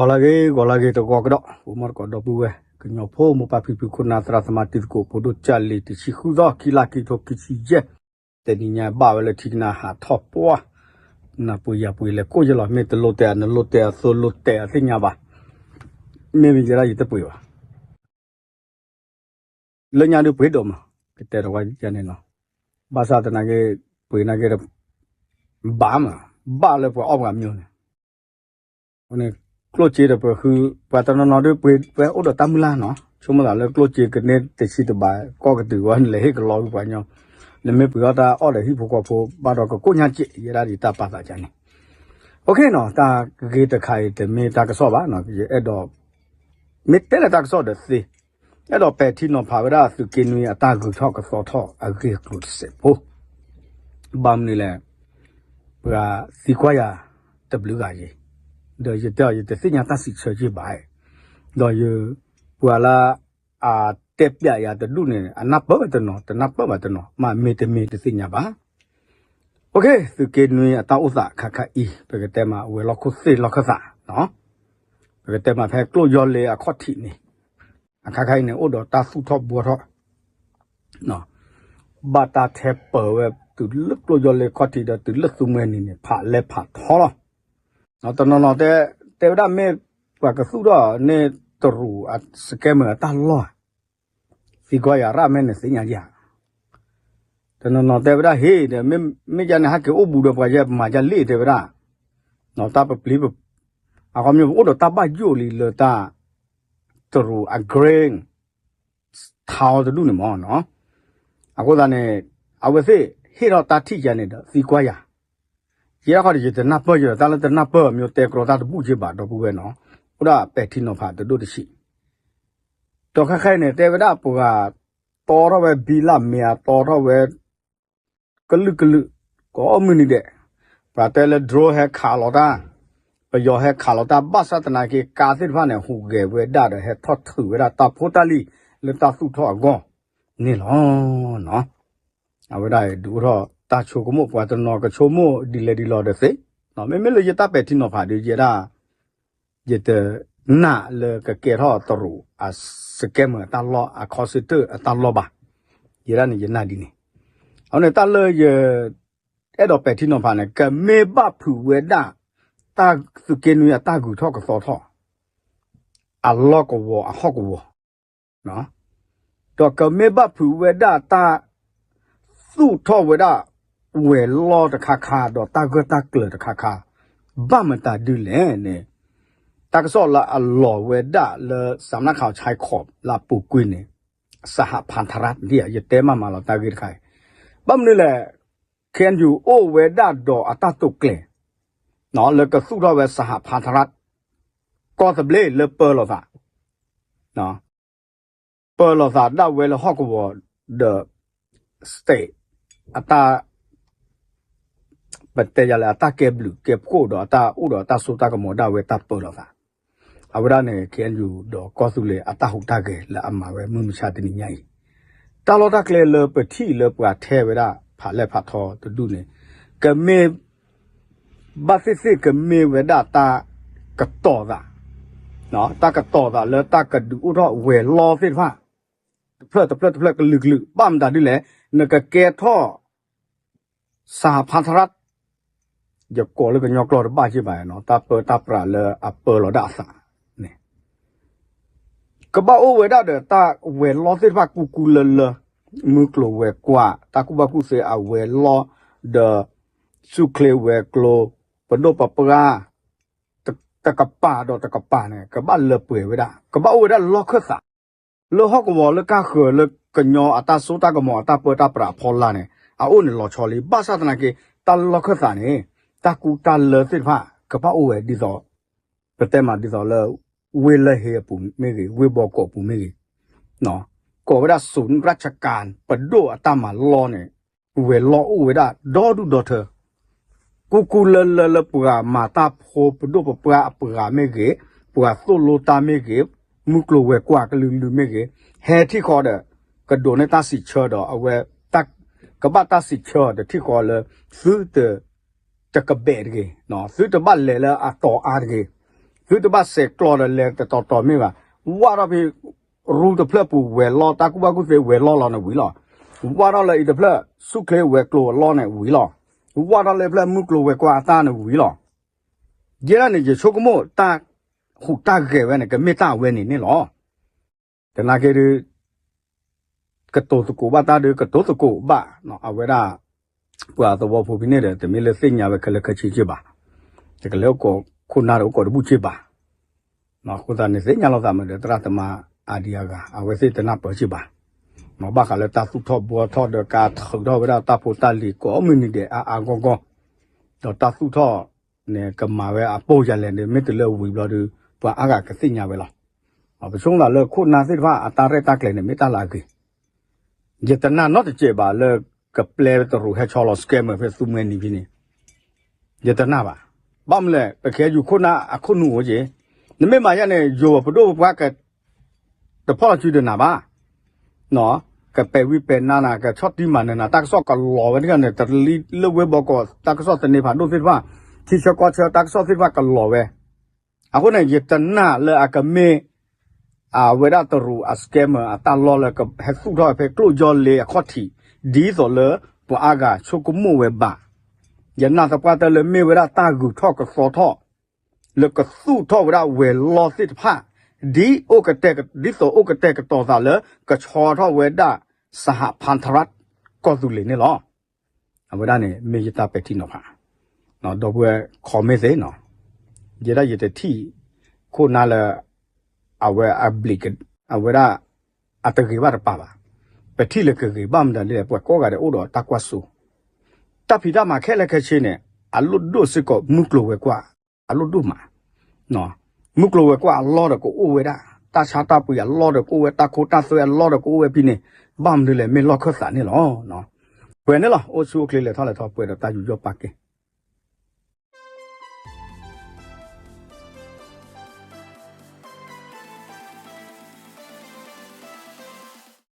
ဂီၤလၢအဂ့ၤ ဂီၤလၢအဂ့ၤ တဂီၤကဒီး ပမိၢ်တကိးဒီပုၢ်ဝဲၢ် ကညီဖိ မိၢ်ပၢ်ဖံဖု ခိၣ်နၢ်သရၣ်သမါ တံၤသကိး ဖိဒိၣ်ကၢ်လံၤ တဆံဃုသီ ခံလါ ခံကထိခံဆံယဲၢ်, တနံၤညါဘၣ်ဝဲလၢ ထံကနါဟးထီၣ်ပှၢ် နၢ်ပှ့ၤယၤပှ့ၤလဲၤကိၣ်ယဲလီၤ. မ့ၢ်တလိၣ်တဲအနလိၣ်တဲအသိလိၣ်တဲအသ့ၣ်ညါဘၣ်. မ့ၢ်မ့ၢ်ယဲဒၣ်ယတပှ့ၤဘၣ် လၢညါဒုးပှ့ၤဒိၣ်မး ကတဲတဝါယန့ၣ်လီၤ. ဘၣ်ဆၣ်သနာ်က့ ပှ့ၤနာ်က့ ဘၣ်မး ဘၣ်လၢပှၤအီၣ်ပှၤမၠိန့ၣ် အဃိန့ၣ် ကျိၣ်စ့ဒီးပဃု ပှၤတနီၤနီၤဒုးပှ့ၤ ပှ့ၤအိၣ်ဒီးတၢ်မုၢ်လၢ်နီၤ ဆိကမိၣ်သးလၢကျိၣ်စ့ကန့ၢ်တဆံတဘး ကီၢ်ကတုၤဝဲန့ၣ် လဲၤဟ့ၣ်ကလီဝံၤပှၤညီ နမ့ၢ်ပှ့ၤအီၣ်တၢ်အီၣ်ဒီးဟံၣ်ဖိဃီဖိ ဘၣ်ဒီးကကိၣ်ညါစ့ ယဲဒၣ်ဒ်တၢ်ပာ်သးကန့ၣ် OK နီၤ တၢ်ဂ့ၢ်တခါအံၤ တမ့ၢ်တၢ်ကစီၣ်ဘၣ်နီၤ ယအဲၣ်ဒိး မ့ၢ်တဲလၢတၢ်ကစီၣ်ဒီးသ့ အဲၣ်ဒိးပဲာ်ထံနီၤဖးဝဲဒၣ်သုးက့နွံအတၢ်ဂုၤထီၣ်ကသီထီၣ်အဂ့ၢ်အကျိၤတစဲးဖိ ဘၣ်မနုၤလဲၣ် ပှၤသံကွၢ်ယၤတဘျုးဂၤယံၤ ဒီးယတဲအီၤ ယတသ့ၣ်ညါတၢ်စံးဆၢယံၤဘၣ် ဒီးယ ပှၤလၢ အတဲပျးယၤတဒူၣ်န့ၣ် အနၢ်ပၢၢ်ဘၣ်တနီၤ တနၢ်ပၢၢ်ဘၣ်တနီၤ မ့မ့ၢ်တမ့ၢ်တသ့ၣ်ညါဘၣ် OK သုးက့နွံအတၢ်အိၣ်သးခါခါအံၤ ပကတဲမးဝဲၤလီၢ်ခိၣ်သ့ၣ်လီၢ်ခၢၣ်သးနီၤ ပကတဲမးဖဲကျိၣ်ယီၢ်လ့အခီၣ်ထံးန့ၣ် အခါခါအံၤန့ၣ် အိၣ်ဒီးတၢ်သူၣ်ထီၣ်ဘှီထီၣ် ဘၣ်တၢ်ထဲပၢၤဝဲတုၤလၢကျိၣ်ယီၢ်လ့ခီၣ်ထံးဒီးတုၤလၢသူမှဲနံၤန့ၣ် ဖးလဲၢ်ဖးထီလီၤ. တနီၤနီၤတဲ တဲဝဲဒၣ်မ့ၢ်ပှၤကသူၣ်ထီၣ်န့ၢ်တရူးအ scammer အတၢ်လီၢ် သံကွၢ်ယၤရၣ်မဲာ်န့ၣ်သ့ၣ်ညါယၤ တနီၤနီၤတဲဝဲဒၣ်ဟ့ၣ်ဒီး မ့ၢ်ယၤန့ၣ် ဟဲက့ၤအိၣ်ဘူးဒီးပှၤယဲၢ်မၤယၤလ့ၣ်တဲဝဲဒၣ် တၢ်ပပျံၤ အခီပညီ ပအိၣ်ဒီးတၢ်ဘၣ်ယိၣ်လံလၢတၢ် တရူးအ grain ထါအီၤတဒူၣ်န့ၣ်မ့ၢ်နီၤ အဃိသတးန့ၣ် အဝဲသ့ၣ်ဟ့ၣ်ထီၣ်တၢ်ထံၣ်ယၤန့ၣ်ဒီးသံကွၢ်ယၤ ယဲဒၣ်ခီဒီး ယတနၢ်ပၢၢ်ယၤဒီး တၢ်လၢတနၢ်ပၢၢ်အမံၤ တဲကြီတၢ်တဘူၣ်က့ဘၣ်ဒီပုၢ်ဝဲၢ်နီၤ အိၣ်ဒၣ်ပဲာ်ထံနီၤဖးတဒိၣ်တဆံး ဒီးခဲခဲအံၤန့ၣ် တဲဝဲဒၣ်ပှၤတီထီၣ်ဝဲ ဘံလၢ်မ့ၢ်အတီထီၣ်ဝဲ ကလုာ်ကလုာ် ကိးမုၢ်နံၤဒဲး ပှၤတဲလၢ drone ဟဲခးလီၤတၢ် ပယီၤဟဲခးလီၤတၢ် ဘၣ်ဆၣ်သနာ်က့ ကါသ့ၣ်တဖၣ်န့ၣ် ဟူးဂဲၤဝဲဒၣ်ဒီး ဟဲထီၣ်ထုးဝဲဒၣ်တၢ်ဖိတၢ်လံၤလၢတၢ်သူၣ်ထီၣ်အဂီၢ်န့ၣ်လီၤ. အဝဲဒၣ်ဒုးအိၣ်ထီၣ်တၢ်ဆိကမိၣ် ပှၤတနီၤကဆိကမိၣ်ဒ်လဲၣ်ဒ်လဲၣ်ဒီးသ့, မ့မ့ၢ်လၢယတၢ်ပဲာ်ထံနီၤဖးဒီး ယဲဒၣ် ယတနာ်လၢကကဲထီၣ်တရူးအ scammer အတၢ်လီၢ် အ call center အတၢ်လီၢ်ဘၣ်. ယဲဒၣ်န့ၣ်ယနာ်ဒ်န့ၣ်. အဃိန့ၣ် တၢ်လၢယ အဲၣ်ဒိးပဲာ်ထံနီၤဖးန့ၣ် ကမ့ၢ်ဘၣ်ဖုးဝဲဒၣ် တၢ်သုးက့နွံအတၢ်ဂုၤထီၣ်ကသီထီၣ် အလီၢ်ကဝီၤအဟီၣ်ကဝီၤ ဒီးကမ့ၢ်ဘၣ်ဖုးဝဲဒၣ်တၢ် သူၣ်ထီၣ်ဝဲဒၣ် ဝဲၤလီၢ်တခါခါ ဒီးတၢ်ဂၢၢ်တၢ်ကျၢၤတခါခါ ဘၣ်မတၤဒ်လဲၣ်န့ၣ် တၢ်ကစီၣ်လၢအလီၤဝဲဒၣ်လၢ စးနၣ်ခး ခၠဲခီး လၢအပူၤကွံာ်န့ၣ် စဟးဖးထရၣ် ယတဲမးမးလီၤတၢ်ဂ့ၢ်တခါအံၤ ဘၣ်မနုၤလဲၣ် ခ့ၣ်အဲၣ်ယူၣ် အိၣ်ဝဲဒၣ်ဒီးအတၢ်တိာ်ကျဲၤ လၢကသူၣ်ထီၣ်ဝဲ စဟးဖးထရၣ် ကီၢ်သဘျ့လၢပၢၤလိာ်သး ပၢၤလိာ်သးဒၣ်ဝဲလၢဟီၣ်ကဝီၤဒီး state အတၢ် ပတဲယၤလၢအတၢ်ကဲဘျုးကဲဖှိၣ်ဒီးအတၢ်အိၣ်ဒီးတၢ်စိတၢ်ကမီၤဒၣ်ဝဲတၢ်ပၢၤလိာ်သး, အဝဲဒၣ်န့ၣ် ခ့ၣ်အဲၣ်ယူၣ် ဒီးကီၢ်သူလ့ၤအတၢ်ဟူးတၢ်ဂဲၤလၢအမၤဝဲမုၢ်မဆါတနံၤညါအံၤ, တၢ်လီၢ်တၢ်ကျဲလၢပထံၣ်လၢပှၤထဲဝဲဒၣ် ဖးလဲၢ်ဖးထီတဒူၣ်န့ၣ် ကမ့ၢ် ဘၣ်သ့ၣ်သ့ၣ်ကမ့ၢ်ဝဲဒၣ်တၢ်ကတီၤသး, တၢ်ကတီၤသးလၢတၢ်ကဒုးအိၣ်ထီၣ်ဝဲၤလီၢ်သ့ၣ်တဖၣ် တဖျၢၣ်တဖျၢၣ်တဖျၢၣ်ကလုာ်ကလုာ် ဘၣ်မတၤဒ်လဲၣ် နကကဲထီၣ် စဟးဖးထရၣ် ယကိးလၢကညီကျိာ်တဘၣ်က့ဘၣ်နီၤ တၢ်ပၢတၢ်ပြးလၢအပၢလိာ်ဒၣ်အသးန့ၣ် ကဘၣ်အိၣ်ဝဲဒၣ်ဒီးတၢ်ဝဲၤလီၢ်သ့ၣ်တဖၣ်ကူကူလၢလၢ မုၢ်ကျိၤဝဲၤကွာ် တၢ်ကူၣ်ဘၣ်ကူၣ်သ့အဝဲၤလီၢ် ဒီး ဆူၣ်ချ့ဝဲၤကျိၤ ပဒိၣ်ပပှၢ် တကပၤဒီးတကပၤန့ၣ် ကဘၣ်လၢပှဲၤဝဲဒၣ် ကဘၣ်အိၣ်ဝဲဒၣ်လီၢ်ခၢၣ်သး လၢဟီၣ်ကဝီၤလၢကါဃၢၤလၢကညီအတၢ်စိတၢ်ကမီၤအတၢ်ပၢတၢ်ပြးအဖီလာ်န့ၣ် အအိၣ်န့ၣ်လီၤဆီလံ ဘၣ်ဆၣ်သနာ်က့ တၢ်လၢလီၢ်ခၢၣ်သးန့ၣ် တၢ်ကူတၢ်လၢသ့ၣ်တဖၣ် ကဘၣ်အိၣ်ဝဲဒ်သိး ပတဲမးဒ်သိးလၢ ဝ့ၢ်လၢၢ်ဟ့အပူၤမ့ၢ်ဂ့ၤ ဝ့ၢ်ဘီကီးအပူၤမ့ၢ်ဂ့ၤ ကိးဝဲဒၣ် ศูนย์ราชการ ပဒိၣ်အတၢ်မၤလီၢ်န့ၣ် ဝဲၤလီၢ်အိၣ်ဝဲဒၣ်ဒီဒူၣ်ဒီထၢ ကူကူလၢလၢလၢပှၤမၤတၢ်ဖိပဒိၣ်ပပှၢ်အပှၤမ့ၢ်ဂ့ၤ, ပှၤသိၣ်လိတၢ်မ့ၢ်ဂ့ၤ, မုၢ်ကျိၤဝဲၤကွာ်ကလုာ်ကလုာ်မ့ၢ်ဂ့ၤ, ဟဲထံၣ်ဃီဒီး ကဒိးန့ၢ်တၢ်စံးဆၢဒီးအဝဲ ကဘၣ်တၢ်စံးဆၢဒီးထံၣ်ဃီလၢ သုတ တကဘဲးတဂ့ၤ, သုတဘၣ်လဲၤလၢအတီၤအါတဂ့ၤ, သုတဘၣ်စဲးကျီးဒီးလဲၤတတီၤတီၤမ့ၢ်ဘၣ်. ဝၢ်ထီၣ်ဖဲ ရူတဖျၢၣ်ပူၤဝဲၤလီၢ် တၢ်ကူၣ်ဘၣ်ကူၣ်သ့ဝဲၤလီၢ်လီၤန့ၣ်ဝံၤလီၤ. ဝၢ်ထီၣ်လၢအံၤတဖျၢၣ် ဆူၣ်ချ့ဝဲၤကျိၤအလီၢ်န့ၣ်ဝံၤလီၤ. ဝၢ်ထီၣ်လၢဖျၢၣ်မုၢ်ကျိၤဝဲၤကွာ်အတၢ်န့ၣ်ဝံၤလီၤ. ယဲဒၣ်န့ၣ် ယဆိကမိၣ်တၢ်ဟူးတၢ်ဂဲၤဝဲန့ၣ် ကမ့ၢ်တၢ်အဝဲန့ၣ်န့ၣ်လီၤ. သနာ်က့ဒုး ကတိၤသကိးဘၣ်တၢ်ဒုး ကတိၤသကိးဘၣ် အဝဲဒၣ် ပှၤသဝီဖိဖဲန့ၣ်ဒီး တမ့ၢ်လၢသ့ၣ်ညါဝဲခဲလၢာ်ခဲဆ့က့ဘၣ်. တကလဲၤအိၣ်ခိးနၢ်ဒီးအိၣ်ခိးတဘူၣ်က့ဘၣ်. အဃိသတးန့ၣ် သ့ၣ်ညါလိာ်သးမးဒီး သရၣ်သမါအါဒံအါဂၤ အဝဲသ့ၣ်တနၢ်ပၢၢ်က့ဘၣ်. ဘၣ်ဃးလၢတၢ်သူၣ်ထီၣ်ဘှီထီၣ်ဒီး ကါထုးထီၣ်ဝဲဒၣ်တၢ်ဖိတၢ်လံၤကိးမုၢ်နံၤဒဲးအါအါဂီၢ်ဂီၢ်, ဒီးတၢ်သူၣ်ထီၣ်န့ၣ် ကမၤဝဲအပိၢ်ယၤလဲၣ်န့ၣ် မ့ၢ်တုၤလၢဝံၤဘျီဒီး ပှၤအါဂၤကသ့ၣ်ညါဝဲလီၤ. ပဆိကမိၣ်သးလၢခိၣ်နၢ်သ့ၣ်တဖၣ် အတၢ်ရဲၣ်တၢ်ကျဲၤန့ၣ် မ့ၢ်တၢ်လၢအဂ့ၤ. ယတနာ်နီတစဲးဘၣ်လၢ ကပျဲတရူးဟဲဆီလီၤ scammer ဖဲသူမှဲနံၤဖဲန့ၣ် ယတနာ်ဘၣ်. ဘၣ်မနုၤလဲၣ် ပခဲယူၤခိၣ်နၢ်အခိၣ်နူာ်အိၣ်က့, နမ့ၢ်မၤယဲန့ၣ် ယိၤပဒိၣ်ပပှၢ်က တဖီၣ်လီၤစုဒီးနၤဘၣ်. ကပဲာ်ဝံပဲာ်နါနၤ ကဆီၣ်တံၢ်မၤနၢၤနၤ တၢ်ကစီၣ်ကလီၤဝဲတဂၤန့ၣ် တလံလၢဝ့ၢ်ဘီကီး တၢ်ကစီၣ်သန့ၤဖးဒိၣ်သ့ၣ်တဖၣ် ထံဆၢကီၢ်ဆၢ တၢ်ကစီၣ်သ့ၣ်တဖၣ်ကလီၤဝဲ. အဃိန့ၣ် ယတနာ်လၢအကမ့ၢ် အဝဲဒၣ်တရူးအ scammer အတၢ်လီၢ်လၢကဟဲသူၣ်ထီၣ်ဝဲဖဲကျိၣ်ယီလ့အခီၣ်ထံး ဒ်သိးလၢပှၤအါဂၤဆိကမိၣ်ဝဲဘၣ်. ယနာ်သပှၢ်တၢၢ်လၢမ့ၢ်ဝဲဒၣ်တၢ်ဂုၤထီၣ်ကသီထီၣ် လၢကသူၣ်ထီၣ်ဝဲဒၣ်ဝဲၤလီၢ်သ့ၣ်တဖၣ် ဒ်အိၣ်ကတဲာ်က ဒ်သိးအိၣ်ကတဲာ်ကတီၤသးလၢ ကဆီထီၣ်ဝဲဒၣ် စဟဖၣ်ထရၣ် ကီၢ်သူလ့ၤန့ၣ်လီၤ. အဝဲဒၣ်န့ၣ် မ့ၢ်ယတၢ်ပဲာ်ထံနီၤဖး, ဒီပုၢ်ဝဲၢ် comment သ့ၣ်နီၤ, ယဲဒၣ်ယတထံၣ်ခိၣ်နၢ်လၢ အဝဲအဘျံးက အဝဲဒၣ် အတဂ့ၤဘၣ်တပၤဘၣ်. ပထံၣ်လၢကဂ့ၤဘၣ်မတၤဒ်လဲၣ် ပှၤကိးဂၤဒဲးအိၣ်ဒီးတၢ်ကွၢ်စိ တၢ်ဖံးတၢ်မၤခဲလၢာ်ခဲဆ့န့ၣ် အလိၣ်ဒိၣ်စ့ၢ်ကီး မုၢ်ကျိၤဝဲၤကွာ် အလိၣ်ဒိၣ်မး. မုၢ်ကျိၤဝဲၤကွာ်အလီၢ်ဒီးကအိၣ်ဝဲဒၣ် တၢ်ဆါတၢ်ပှ့ၤအလီၢ်ဒီးကအိၣ်ဝဲ တၢ်ခိတၢ်သွဲအလီၢ်ဒီးကအိၣ်ဝဲဖဲန့ၣ် ဘၣ်မနုၤလဲၣ် မ့ၢ်လီၢ်ခၢၣ်သးန့ၣ်လီၤ. ပှဲၤန့ၣ်လီၤ အိၣ်ဆူၣ်အိၣ်ချ့လဲၤထီၣ်လဲၤထီ ပှဲၤဒီးတၢ်ယူးယီၣ်ပာ်ကဲ